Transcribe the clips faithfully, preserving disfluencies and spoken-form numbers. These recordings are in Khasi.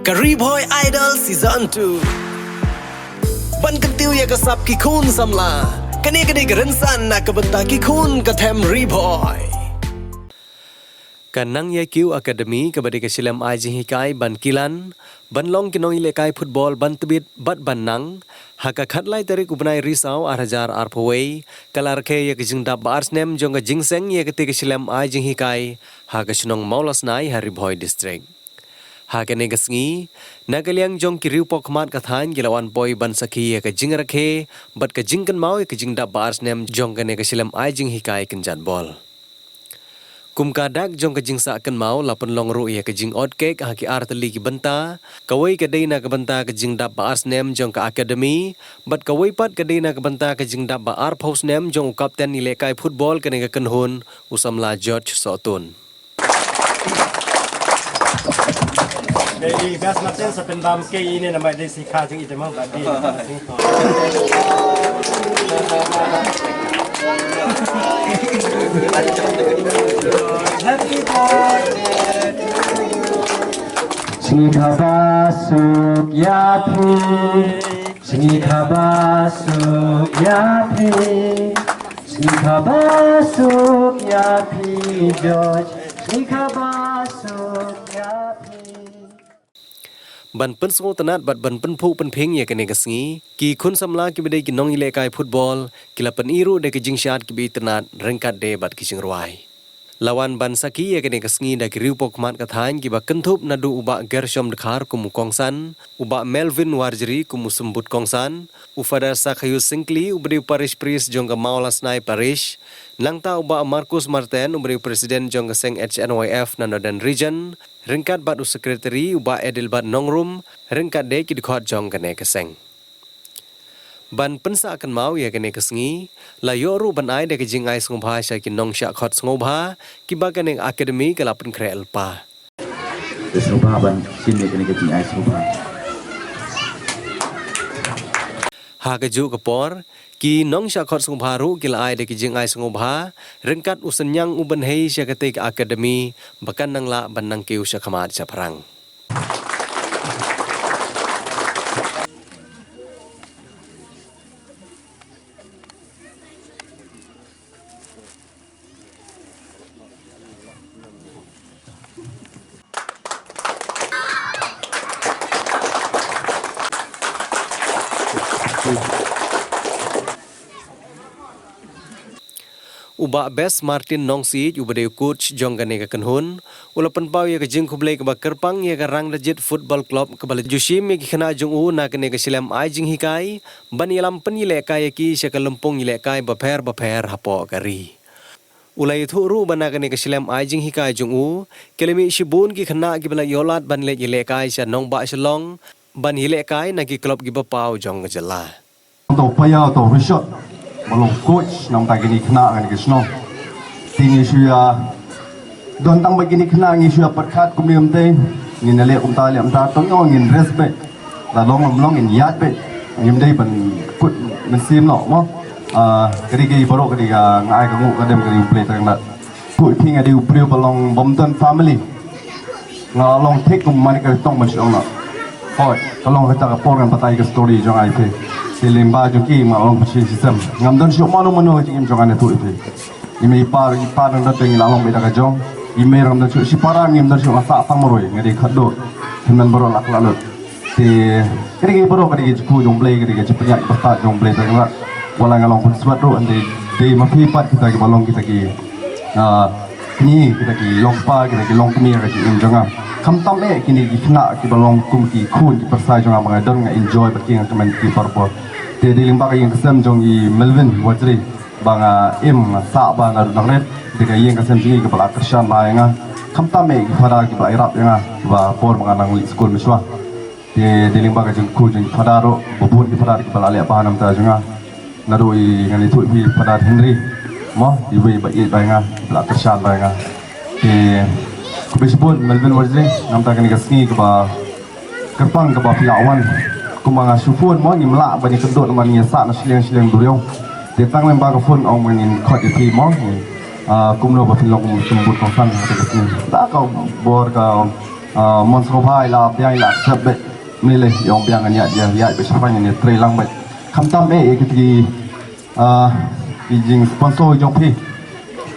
Ka Ri Bhoi Idol Season two. Ban kyntiew ïa ka sap ki khun samla. Kane ka dei ka rynsan na ka bynta ki khun ka them Ri Bhoi. Ka Nang Ïa Kiew Academy kaba dei ka shlem ai jinghikai ban kilan ban long ki nongïalehkai football ban tbit bad ban nang, ha ka khatlai tarik u bnai Risaw ar hajar arphew wei, ka la rakhe ïa ka jingdap ba ar snem jong ka jingseng ïa katei ka shlem ai jinghikai ha ka shnong Mawlasnai ha Ri Bhoi District. Ha kane ka sngi, na ka liang jong ki riewpawkhmat ka thaiñ ki la wan poi ban sakhi ïa ka jingrakhe bad ka jingkynmaw ïa ka jingdap ba ar snem jong kane ka shlem ai jinghikai kynjat bol. Kum ka dak jong ka jingsah kynmaw la pynlong ruh ïa ka jingot kek ha ki ar tylli ki bynta, kawei ka dei na ka bynta ka jingdap ba ar snem jong ka academy, bad kawei pat ka dei na ka bynta ka jingdap ba arphew snem jong u kapten ïalehkai football kane ka kynhun, u samla George Sohtun. Dei best natin sa pyndam ke ine namar dei sikha jing ite mang bad dei. Happy birthday to you. Sngi kaba suk ïa phi. Sngi kaba suk ïa phi. Sngi kaba suk ïa phi, George. Sngi kaba suk ïa phi. Ban pynsngewtynnat bad ban pynphuh pynphieng ïa kane ka sngi, ki khun samla kiba dei ki nongïalehkai football ki la pyni ruh da ki jingshad kiba itynnat ryngkat de bad ki jingrwai. La wan ban sakhi ïa kane ka sngi da ki riewpawkhmat ka thaiñ kiba kynthup naduh u Bah Gershom Dkhar kum u kongsan, u Bah Melvin Warjri kum u symbud kongsan, u Father Sakhayu Syngkli uba dei u parish priest jong ka Mawlasnai Parish, nangta u Bah Marcus Marten uba dei u president jong ka seng H N Y F na Northern Region, ryngkat bad u secretary u Bah Adelbert Nongrum, ryngkat de ki dkhot jong kane ka seng. Ban pynsah kynmaw ïa kane ka sngi, la ïoh ruh ban ai da ka jingai sngewbha sha ki nongshah khot sngewbha kiba kane ka academy ka la pynkhreh lypa. Sngewbha ban shim ïa kane ka jingai sngewbha. Ha kajuh ka por, ki nongshah khot sngewbha ruh ki la ai da ki jingai sngewbha ryngkat u synñiang u bynhei sha katei ka academy ba kan nang lah ban nang kiew sha khmat shaphrang. U Bah Best Martin Nongsiej uba dei u coach jong kane ka kynhun, u la pynpaw ïa ka jingkhublei kaba kyrpang ïa ka Rangdajit Football Club kaba la ju shim ïa ki khynnah jong u na kane ka shlem ai jinghikai ban ïalam pynïalehkai ïa ki sha ka lympung ïalehkai bapher bapher hapoh ka ri. U la ïathuh ruh ba na kane ka shlem ai jinghikai jong u, ki la mih shibun ki khynnah kiba la ïoh lad ban leit ïalehkai sha nongbah Shillong ban ïalehkai na ki club kiba paw jong ka jylla. Uto u paia, uto u Richard, ba long coach namar kine ki khynnah kane ka shnong. Te ngi shu ïa don tang bad kine ki khynnah, ngi shu ïa pyrkhat kumne kumtei, ngin ïa leh kumta leh kumta, tang ïoh ngin rest beit. La long ym long ngin ïaid beit. Ngim dei ban kut mynsiem noh mo. Ah, ka dei ka baroh ka dei ka, nga ai ka nguh ka dem ka dei U Blei Trai Kynrad. Phi nga dei u briew ba long bym don family. Nga long thik kum mane ka tong ban shu ong noh. Hooid, ka long kata ka por ngan batai ka story jong nga ïa phi. Te lyngba jong ki nga long ba shisha shisem. Ngam don shuh mano mano ka jingim jong nga ne tu ïa phi. I mei i pa, i pa nang don te ngi la long beit da ka jong. I mei nang don shuh shipara ngim don shuh, nga sah tang marwei, nga dei khadduh. Hynmen baroh la khlad lut. Te ka dei ka baroh ka dei ka jingkhuid jong U Blei, ka dei ka jingpynïaid bastad jong U Blei Trai Kynrad. Wat la nga long pynswat ruh, hynrei dei ma phi pat kita kiba long kita ki, ah, kñi, kita ki long kpa, kita ki long kmie ka jingim jong nga. Khamtam eh kine ki khynnah kiba long kum ki khun ki pyrsa jong nga ba nga don nga enjoy bad ki, nga kmen ki por por. Te dei lyngba ka ïing ka sem jong i Melvin Wajri ba nga im nga sah ba naduh nangrit, dei ka ïing ka sem jong ngi kaba la kyrshan bha ïa nga. Khamtam eh ki father kiba la ïarap ïa nga ba por ba nga nang leit skul mynshuwa. Te dei lyngba ka jingkhuid jong ki father ruh, ba bun ki father kiba la leh bha na bynta jong nga. Naduh i ngan ïathuh ïa phi Father Henry mo, iwei ba ïeit bha ïa nga, ba la kyrshan bha ïa nga. Te khublei shibun Melvin Wajri na bynta kane ka sngi kaba kyrpang kaba phi la wan. Kumba nga shu phone mo, ngim lah ban ïakynduh namar ngi sah na shiliang shiliang duriaw. Te tang lyngba ka phone ong ba ngin khot ïa phi mo. Ah, kumno ba phin long kum symbud kongsan ha kane ka sngi. Da ka bor ka Ah, mon sngewbha i la biang i la accept bad. Ni le yong biang ngan ïa ïa ïa bad shapang ngan ïa trei lang bad. Khamtam eh ïa kiti ki, ah, ki jing sponsor jong phi.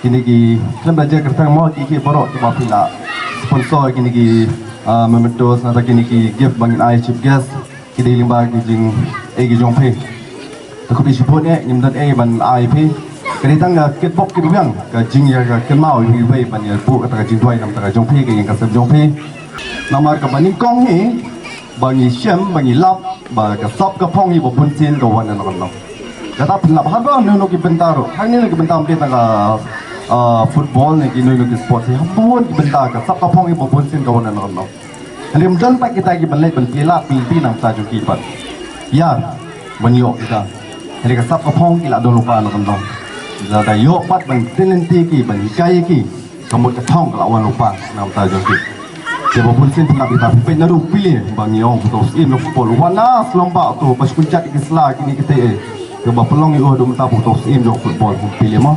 Kini ki khlem da jer kyrteng mo ki ki baroh kiba phi la sponsor kini ki, ah, mementos nata kini ki gift ba ngin ai chief guest. Ki dei lyngba ki jing eh ki jong phi. Te khublei shibun eh ngim don eh ban ai phi. Ka dei tang ka kitbok kitwiang ka jingïa ka kynmaw iwei iwei ban ïa buh kata ka jingduwai namar ka jong phi ka ïing ka sem jong phi. Namar kaba nyngkong hi ba ngi shem ba ngi lap ba ka sap ka phong hi ba bun sien ka wan na ka long. Kata phin lap ha ba no no ki bynta ruh. Hangne no ki bynta ym dei tang ka, ah, football ne ki no no ki sport hi ha bun ki bynta ka sap ka phong hi ba bun sien ka wan na ka long. Hynrei ym don pat kita ki ban leit ban plie lad plie plie nangta jong ki pat. Ïa ban ïoh kita. Hynrei ka sap ka phong ki la don lypa na ka long. Lada ïoh pat ban plie lynti ki ban hikai ki. Ka mut ka thong ka la wan lypa nangta jong ki. Te ba bun sien pynlap kita phi peit naduh plie ba ngi ong to syiem jong football. Wan na shlom ba to ba shu kynjat ki sla kine kita eh. Te ba pynlong ïoh dum ta to syiem jong football phi plie mo.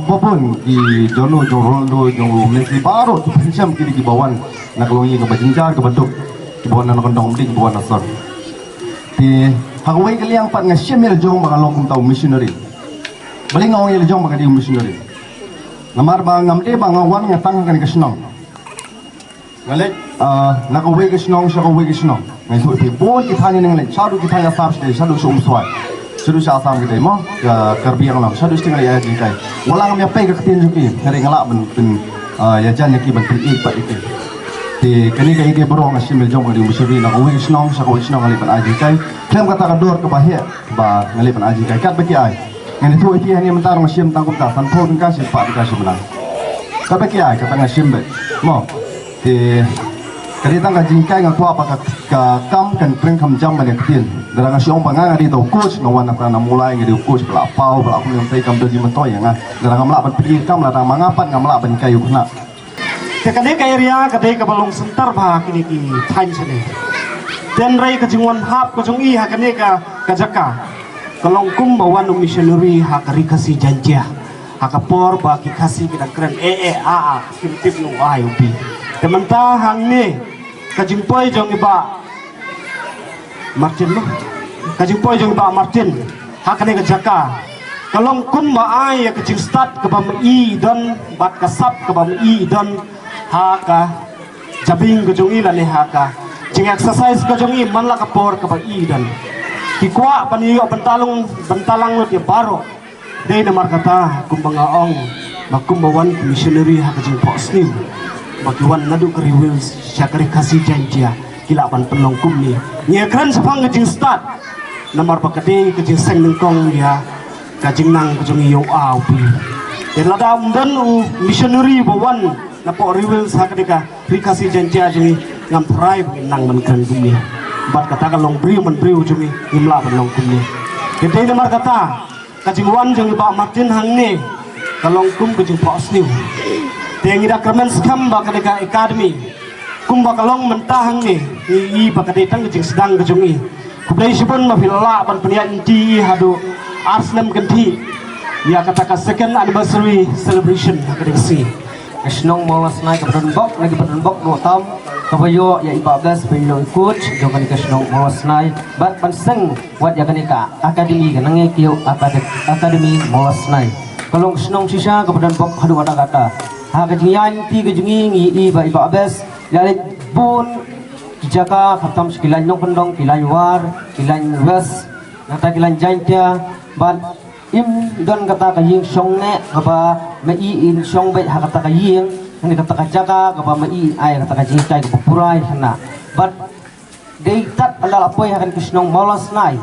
Ba bun ki jong no jong Ronaldo jong Messi baroh ki pynsham kine ki ba wan. Na ka longïing kaba jynjar kaba duk kiba wan na kyndong mding kiba wan na sor. Te ha kawei ka liang pat nga shim ïa la jong ba nga long kumta u missionary. Balei nga ong ïa la jong ba nga dei u missionary? Namar ba ngam dei ba nga wan nga tang ha kane ka shnong. Nga leit, ah, na kawei ka shnong sha kawei ka shnong. Nga ïathuh ïa phi bun ki thaiñ nga leit shaduh ki thaiñ Assam sha dei shaduh sha Umswai. Shaduh sha Assam ki dei mo ka Karbi Anglong shaduh sha dei nga leit ïa jingkai. Wat la ngam ïa pei ka ktien jong ki hynrei nga lah ban pyn, ah, ïa jan ïa ki ban pyn-i pat ïa ki. Te kane ka ïa ki baroh nga shim ïa jong ka dei u missionary na kawei ka shnong sha kawei ka shnong nga leit ban ai jingkai. Khlem kata ka dor kaba heh ba nga leit ban ai jingkai katba ki ai. Ngan ïathuh ïa phi hangne mynta ruh nga shim tang kumta sanphew tyngka shiphew tyngka shim bnai. Katba ki ai kata nga shim beit mo. Te ka dei tang ka jinghikai nga kwah ba ka, ka kam kan pyrshang kham jam ban ïa ktien. Lada nga shu ong ba nga nga dei tang u coach nga wan na Mawlai nga dei u coach ba la paw ba la kum ïa ka kam dei myntoi ïa nga. Lada ngam lah ban pynhikai kam lada ma nga pat ngam lah ban hikai u khynnah. Te kane ka area ka dei kaba long center bha kine ki thaiñ shane. Hynrei ka jingwan hap ka jong i ha kane ka, ka jaka ka long kum ba wan u missionary ha ka Ri Khasi Jaiñtia. Ha ka por ba ki Khasi ki dang kren eh eh a a kim tip nu ai u pi. Te mynta hangne ka jingpoi jong i Bah Martin mo. Ka jingpoi jong i Bah Martin ha kane ka jaka ka long kum ba ai ïa ka jingstad kaba ma i don bad ka sap kaba ma i don ha ka jabieng ka jong i lane ha ka jing exercise ka jong i man la ka por kaba i don. Ki kwah ban ïoh bynta lang bynta lang lut ïa baroh. Dei namar kata kumba nga ong ba kumba wan ki missionary ha ka jingphohsniew ba ki wan naduh ka Ri Wales sha ka Ri Khasi Jaiñtia ki lah ban pynlong kumne. Ngi kren shaphang ka jingstad namar ba ka dei ka jingseng nyngkong ïa ka jingnang ka jong i ïa u A u P. Te lada ym don u missionary ba wan napoh Ri Wales ha ka dei ka Ri Khasi Jaiñtia jong i ngam tharai ba ngin nang ban kren kumne. Bad kata ka long briew man briew jong i ngim lah ban long kumne. Te dei namar kata ka jingwan jong i Bah Martin hangne ka long kum ka jingphohsniew. Te ngi da kyrmen skhem ba ka dei ka academy kumba ka long mynta hangne ngi i ba ka dei tang ka jingsdang ka jong i. Khublei shibun ma phi la lah ban pynïaid lynti i haduh ar snem kynthih ïa kata ka second anniversary celebration ha ka dei ka sngi. Ka shnong Mawlasnai kaba don bok na kiba don bok noh tam kaba ïoh ïa i Bah Best ban long i coach jong kane ka shnong Mawlasnai bad ban seng wat ïa kane ka academy ka nang ïa kiew acad- academy Mawlasnai. Ka long ka shnong shisha kaba don bok haduh katta katta. Ha ka jingïaid lynti ka jong i ngi i ba i Bah Best ïa leit bun ki jaka khamtam sha ki lain nongkyndong ki lain War ki lain West nangta ki lain Jaiñtia bad im don kata ka ïing shong neh kaba ma i in shong beit ha kata ka ïing. Kane kata ka jaka kaba ma i in ai kata ka jinghikai kaba pura ïa khynnah bad dei tat ynda la poi ha kane ka shnong Mawlasnai.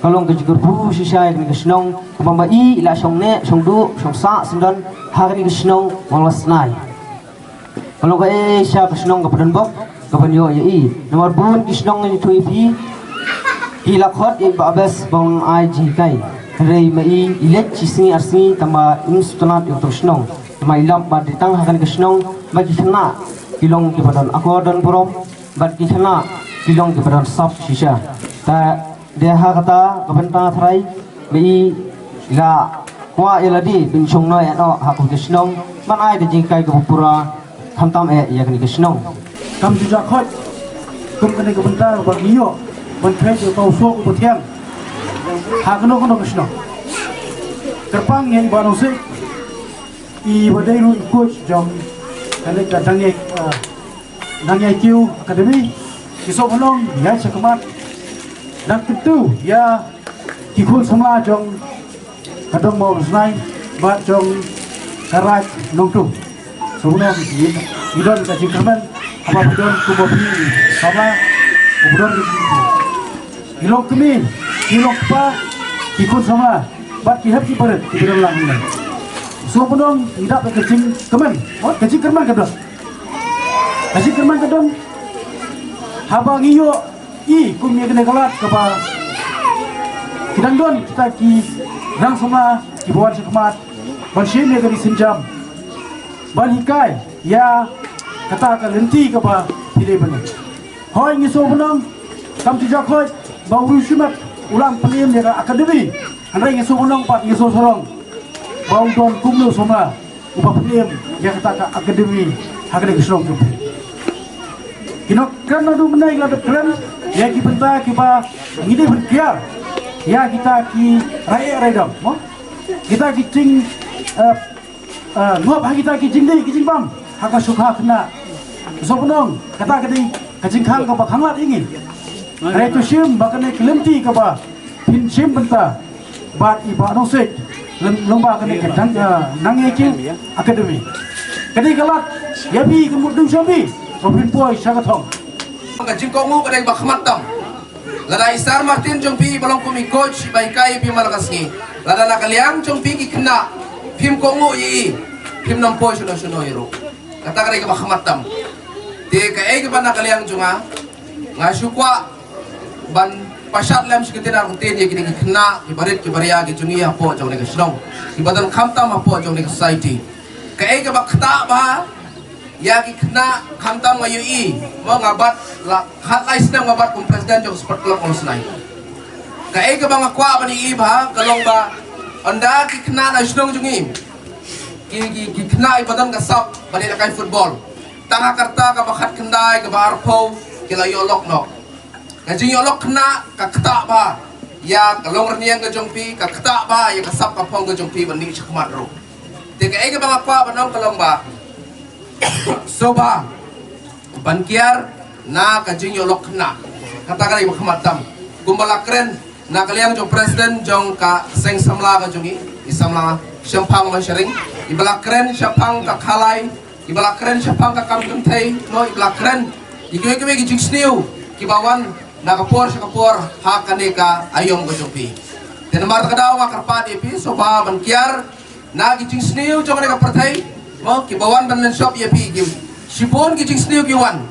Ka long ka jingkyrkhu shisha ïa kane ka shnong kaba ma i la shong neh shong duh shong sah syndon ha kane ka shnong Mawlasnai. Ka long kaei shisha ka shnong kaba don bok kaba ïoh ïa i. Namar bun ki shnong ngi ïathuh ïa phi ki la khot ïa i Bah Best ba un ai jinghikai. Hynrei ma i i leit shi sngi ar sngi tangba im sngewtynnat ïa uto u shnong. Tangba i lap ba dei tang ha kane ka shnong ba ki khynnah ki long kiba don akor don burom bad ki khynnah ki long kiba don sap shisha. Te dei ha kata ka bynta tharai ba i la kwah ïa lade ban shong noh eh noh ha kane ka shnong ban ai da jinghikai kaba pura khamtam eh ïa kane ka shnong. Kam ju jah khoit kum kane ka bynta ba ngi ïoh ban peit ïa uta u soh uba thiang ha kano kano ka shnong. Kyrpang ïa i Bah Nongsiej, iba dei ruh i coach jong kane ka Dang Ïai, ah, Dang Ïai Kiew Academy, ngi sngewbha ban ong ïa sha khmat. Dang kyntu ïa ki khun samla jong ka dong Mawrynsnai bad jong ka Raid Nongtung. Sngewbha ban ong ngi don ka jingkyrmen haba phi don kumba phi samla, uba don ki, ki long kmie, ki long kpa, ki khun samla bad ki hep ki barit kiba don lang hangne. Sngewbha ban ong ngi dap ïa ka jingkyrmen, ka jingkyrmen ka don. Ka jingkyrmen ka don haba ngi ïoh i kum ïa kane ka lad kaba ki dang don kita ki rang samla kiba wan sha khmat ban shim ïa ka sienjam, ban hikai ïa kata ka lynti kaba phi dei ban leh. Hooid, ngi sngewbha ban ong kam ju jah khoit ba u riewshimet u la pynim ïa ka academy. Hynrei ngi sngewbha ban ong pat, ngi sngewsarong ba u don kumno u samla uba pynim ïa kata ka academy ha kane ka shnong jong phi. Ki nongkren naduh mynne ki la dep kren ïa ki bynta kiba ngi dei ban kiar ïa kita ki raieh raidam, mo? Kita ki jing, eh, eh, ngop ha kita ki jingdih ki jingbam ha ka shuka khynnah. Sngewbha ban ong kata ka dei ka jingkhang kaba khanglad ïa ngi. Hynrei to shim ba kane ka lynti kaba phin shim bynta bad i Bah Nongsiej lyngba kane ka Dang, ah, Dang Ïai Kiew Academy. Ka dei ka lad ïa phi, ka mut dei sha phi ba phin poi sha ka thong. Ka jingkohnguh ka dei ba khmat tam. Lada i Sir Martin jong phi ba long kum i coach ba hikai ïa phi man la ka sngi, lada na ka liang jong phi ki khynnah phim kohnguh ïa i, phim nang poi shuh shuh ïa ruh. Kata ka dei kaba khmat tam. Te kaei kaba na ka liang jong nga, nga shu kwah ban pashat lem shi kyntien ar kyntien ïa kine ki khynnah ki barit ki baria ki jong ngi hapoh jong kane ka shnong, kiba don khamtam hapoh jong kane ka society. Kaei kaba ktah bha ïa ki khynnah, khamtam nga ïohi, mo, nga bat la khatlai snem nga bat kum president jong Sport Club Mawrynsnai. Kaei kaba nga kwah ban ïohi bha ka long ba ynda ki khynnah na shnong jong ngi, ki, ki, ki khynnah kiba don ka sap ban ïalehkai football, tang ha ka rta kaba khatkhyndai, kaba arphew, ki la ïoh lok noh. Ka jingïoh lok khynnah ka ktah bha ïa ka longrynïeng ka jong phi, ka ktah bha ïa ka sap ka phong ka jong phi ban mih shakhmat ruh. Te kaei kaba nga kwah ban ong ka long ba sngewbha ban kiar na ka jingïoh lok khynnah. Kata ka dei ba khmat tam. Kumba la kren na ka liang jong president jong ka seng samla ka jong ngi, i samla Shemphang Mansharing, iba la kren shaphang ka khalai, iba la kren shaphang ka kam kynthei, no, iba la kren ïa kiwei kiwei ki jingsniew kiba wan na ka por sha ka por ha kane ka aïom ka jong phi. Te namar kata ka daw nga kyrpad ïa phi, sngewbha ban kiar na ki jingsniew jong kane ka pyrthei, mo, kiba wan ban mynshop ïa phi, ki shibun ki jingsniew ki wan.